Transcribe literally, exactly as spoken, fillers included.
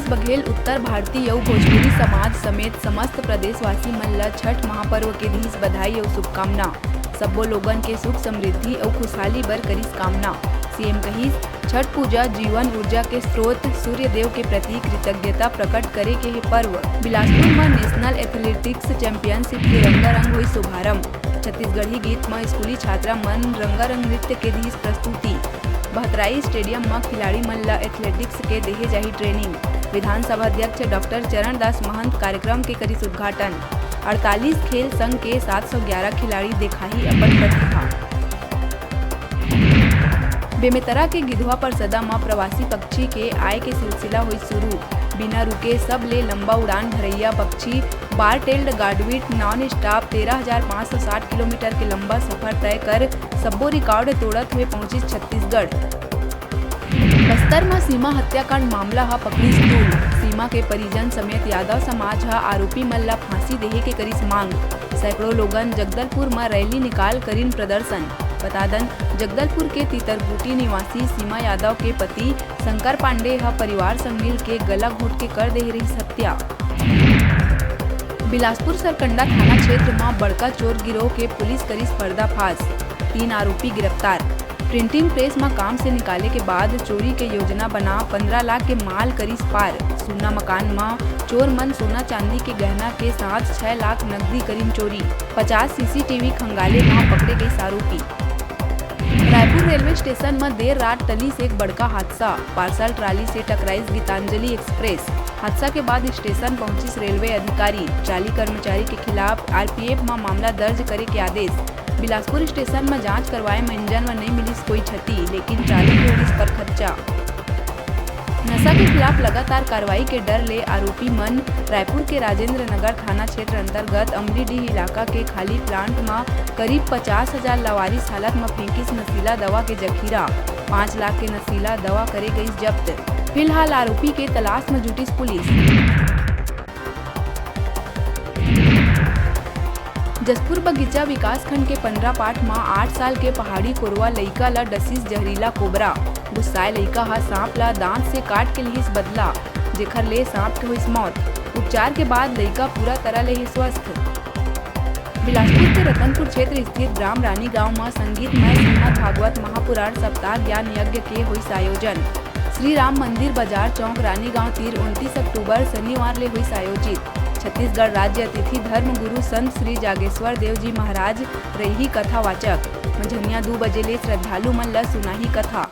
बघेल उत्तर भारतीय अउ भोजपुरी समाज समेत समस्त प्रदेशवासी मन ल छठ महापर्व के दिहिस बधाई अउ शुभकामना। सब्बो लोगन के सुख समृद्धि अउ खुशहाली बर करिस कामना। सीएम कहिस, छठ पूजा जीवन ऊर्जा के स्रोत, सूर्य देव के प्रति कृतज्ञता प्रकट करे के हे पर्व। बिलासपुर म नेशनल एथलेटिक्स चैंपियनशिप के रंगारंग होइस शुभारंभ। छत्तीसगढ़ी गीत म स्कूली छात्रा मन रंगारंग नृत्य के दिहिस प्रस्तुति। बहतराई स्टेडियम म खिलाड़ी मन ल एथलेटिक्स के देहे जाही ट्रेनिंग। विधानसभा अध्यक्ष डॉक्टर चरणदास महंत कार्यक्रम के करिस उद्घाटन। अड़तालीस खेल संघ के सात सौ ग्यारह खिलाड़ी देखाही अपन प्रतिभा। बेमेतरा के गिधवा परसदा म प्रवासी पक्षी के आय के सिलसिला होइस शुरू। बिना रुके सबले लंबा उड़ान भरइया पक्षी बार टेल्ड गार्डविट नॉन स्टॉप तेरह हजार पाँच सौ साठ किलोमीटर के लंबा सफर तय कर सब्बो रिकॉर्ड तोड़त हुए पहुंचिस छत्तीसगढ़। बस्तर म सीमा हत्याकांड मामला ह पकड़िस तूल। सीमा के परिजन समेत यादव समाज ह आरोपी मन ल फांसी देहे के करिस मांग। सैकड़ों लोगन जगदलपुर म रैली निकाल करिन प्रदर्शन। बता दन, जगदलपुर के तीतरबूटी निवासी सीमा यादव के पति शंकर पांडे ह परिवार संग मिल के गला घोट के कर देहे रहिस हत्या। बिलासपुर सरकंडा थाना क्षेत्र म बड़का चोर गिरोह के पुलिस करिस पर्दाफाश, तीन आरोपी गिरफ्तार। प्रिंटिंग प्रेस म काम से निकाले के बाद चोरी के योजना बना पंद्रह लाख के माल करिस पार। सूना मकान म चोर मन सोना चांदी के गहना के साथ छह लाख नकदी करिन चोरी। पचास सीसीटीवी खंगाले म पकड़े गइस आरोपी। रायपुर रेलवे स्टेशन म देर रात टलिस एक बड़का हादसा। पार्सल ट्राली से टकराइस गीतांजलि एक्सप्रेस। हादसा के बाद स्टेशन पहुंचिस रेलवे अधिकारी। ट्राली कर्मचारी के खिलाफ आरपीएफ म मामला दर्ज करे के आदेश। बिलासपुर स्टेशन म जांच करवाए म इंजन म नइ मिलिस कोई क्षति, लेकिन ट्राली के उड़िस परखच्चा। नशा के खिलाफ लगातार कार्रवाई के डर ले आरोपी मन रायपुर के राजेंद्र नगर थाना क्षेत्र अंतर्गत अमलीडीह इलाका के खाली प्लांट म करीब पचास हजार लावारिस हालत म फेंकिस नशीला दवा के जखीरा। पाँच लाख के नशीला दवा करे गइस जब्त। फिलहाल आरोपी के तलाश म जुटिस पुलिस। जशपुर बगीचा विकासखंड के पंडरापाठ म आठ साल के पहाड़ी कोरवा लइका ल डसिस जहरीला कोबरा। गुस्साए लइका ह सांप ल दांत से काट के लिहिस बदला, जेखर ले सांप के होइस मौत। उपचार के बाद लइका पूरा तरह ले ही स्वस्थ। बिलासपुर के रतनपुर क्षेत्र स्थित ग्राम रानी गांव म संगीतमय श्रीमद् भागवत महापुराण सप्ताह ज्ञान यज्ञ के होइस आयोजन। श्री राम मंदिर बाजार चौक रानी गांव तीर उनतीस अक्टूबर शनिवार ले होइस आयोजित। छत्तीसगढ़ राज्य अतिथि धर्म गुरु संत श्री जागेश्वर देव जी महाराज रइही कथावाचक। मंझनिया दू बजे ले श्रद्धालु मन ल सुनाही कथा।